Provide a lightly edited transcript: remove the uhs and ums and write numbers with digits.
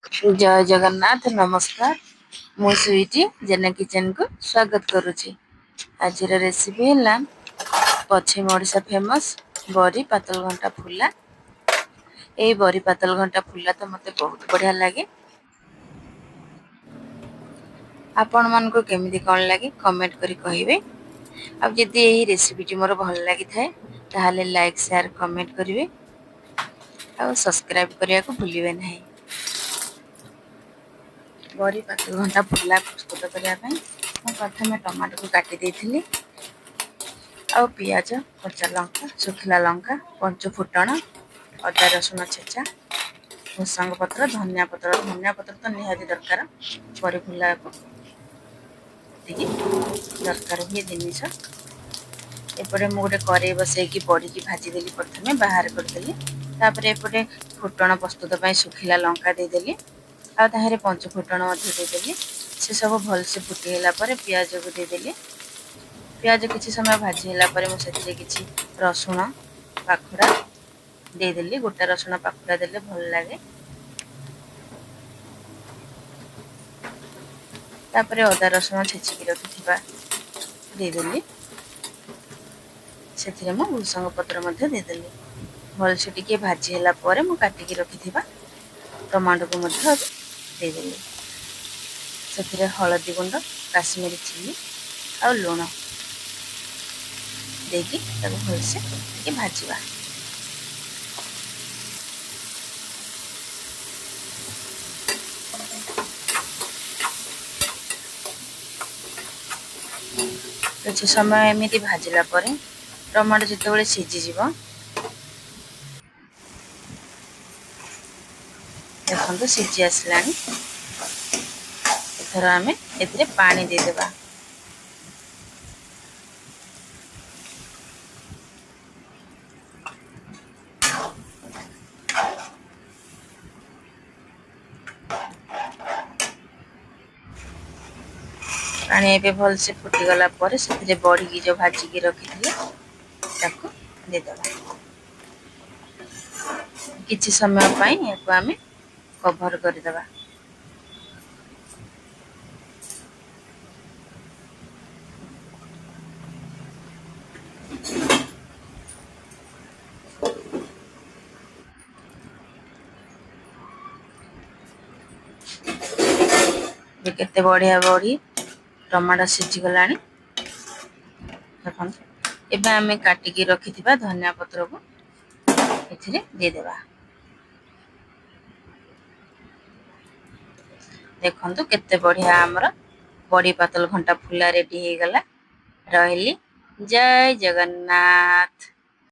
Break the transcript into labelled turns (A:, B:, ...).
A: ଜୟ ଜଗନ୍ନାଥ, ନମସ୍କାର। ମୁଁ ସୁଇଟି ଜେନା କିଚେନକୁ ସ୍ୱାଗତ କରୁଛି। ଆଜିର ରେସିପି ହେଲା ପଶ୍ଚିମ ଓଡ଼ିଶା ଫେମସ୍ ବରି ପାତଲଘଣ୍ଟା ଫୁଲା। ଏଇ ବରି ପାତଲଘଣ୍ଟା ଫୁଲା ତ ମୋତେ ବହୁତ ବଢ଼ିଆ ଲାଗେ। ଆପଣମାନଙ୍କୁ କେମିତି କ'ଣ ଲାଗେ କମେଣ୍ଟ କରି କହିବେ। ଆଉ ଯଦି ଏହି ରେସିପିଟି ମୋର ଭଲ ଲାଗିଥାଏ, ତାହେଲେ ଲାଇକ୍, ସେୟାର, କମେଣ୍ଟ କରିବେ ଆଉ ସବସ୍କ୍ରାଇବ୍ କରିବାକୁ ଭୁଲିବେ ନାହିଁ। ବରି ପାତଲଘଣ୍ଟା ଫୁଲା ପ୍ରସ୍ତୁତ କରିବା ପାଇଁ ମୁଁ ପ୍ରଥମେ ଟମାଟୋକୁ କାଟି ଦେଇଥିଲି ଆଉ ପିଆଜ, କଞ୍ଚା ଲଙ୍କା, ଶୁଖିଲା ଲଙ୍କା, ପଞ୍ଚ ଫୁଟଣ, ଅଦା ରସୁଣ ଛେଚା, ଭୃସଙ୍ଗ ପତ୍ର, ଧନିଆ ପତ୍ର। ଧନିଆ ପତ୍ର ତ ନିହାତି ଦରକାର ବରି ଫୁଲାକୁ। ଏତିକି ଦରକାର ହୁଏ ଜିନିଷ। ଏପଟେ ମୁଁ ଗୋଟେ କରେଇ ବସେଇକି ବଡ଼ିକି ଭାଜିଦେଲି, ପ୍ରଥମେ ବାହାର କରିଦେଲି। ତାପରେ ଏପଟେ ଫୁଟଣ ପ୍ରସ୍ତୁତ ପାଇଁ ଶୁଖିଲା ଲଙ୍କା ଦେଇଦେଲି ଆଉ ତାହିଁରେ ପଞ୍ଚ ଫୁଟଣ ମଧ୍ୟ ଦେଇଦେଲି। ସେସବୁ ଭଲସେ ଫୁଟିଗଲା ପରେ ପିଆଜକୁ ଦେଇଦେଲି। ପିଆଜ କିଛି ସମୟ ଭାଜି ହେଲା ପରେ ମୁଁ ସେଥିରେ କିଛି ରସୁଣ ପାଖୁଡ଼ା ଦେଇଦେଲି। ଗୋଟା ରସୁଣ ପାଖୁଡ଼ା ଦେଲେ ଭଲ ଲାଗେ। ତାପରେ ଅଦା ରସୁଣ ଛେଚିକି ରଖିଥିବା ଦେଇଦେଲି। ସେଥିରେ ମୁଁ ଭୃସଙ୍ଗ ପତ୍ର ମଧ୍ୟ ଦେଇଦେଲି। ଭଲସେ ଟିକେ ଭାଜି ହେଲା ପରେ ମୁଁ କାଟିକି ରଖିଥିବା ଟମାଟୋକୁ ମଧ୍ୟ ଦେଇଦେଲି। ସେଥିରେ ହଳଦୀ ଗୁଣ୍ଡ, କାଶ୍ମୀରୀ ଚିଲି ଆଉ ଲୁଣ ଦେଇକି ତାକୁ ଭଲସେ ଟିକେ ଭାଜିବା। କିଛି ସମୟ ଏମିତି ଭାଜିଲା ପରେ ଟମାଟୋ ଯେତେବେଳେ ସିଝିଯିବ, ଦେଖନ୍ତୁ ସିଝି ଆସିଲାଣି, ଏଥର ଆମେ ଏଥିରେ ପାଣି ଦେଇଦେବା। ପାଣି ଏବେ ଭଲସେ ଫୁଟିଗଲା ପରେ ସେଥିରେ ବଡ଼ିକି ଯେଉଁ ଭାଜିକି ରଖିଥିଲେ ତାକୁ ଦେଇଦେବା। କିଛି ସମୟ ପାଇଁ ଏହାକୁ ଆମେ କଭର କରିଦେବା। କେତେ ବଢ଼ିଆ ବଢ଼ି ଟମାଟୋ ସିଝିଗଲାଣି ଦେଖନ୍ତୁ। ଏବେ ଆମେ କାଟିକି ରଖିଥିବା ଧନିଆ ପତ୍ରକୁ ଏଥିରେ ଦେଇଦେବା। ଦେଖନ୍ତୁ କେତେ ବଢ଼ିଆ ଆମର ବଡ଼ି ପାତଲ ଘଣ୍ଟା ଫୁଲା ରେଡ଼ି ହେଇଗଲା। ରହିଲି, ଜୟ ଜଗନ୍ନାଥ।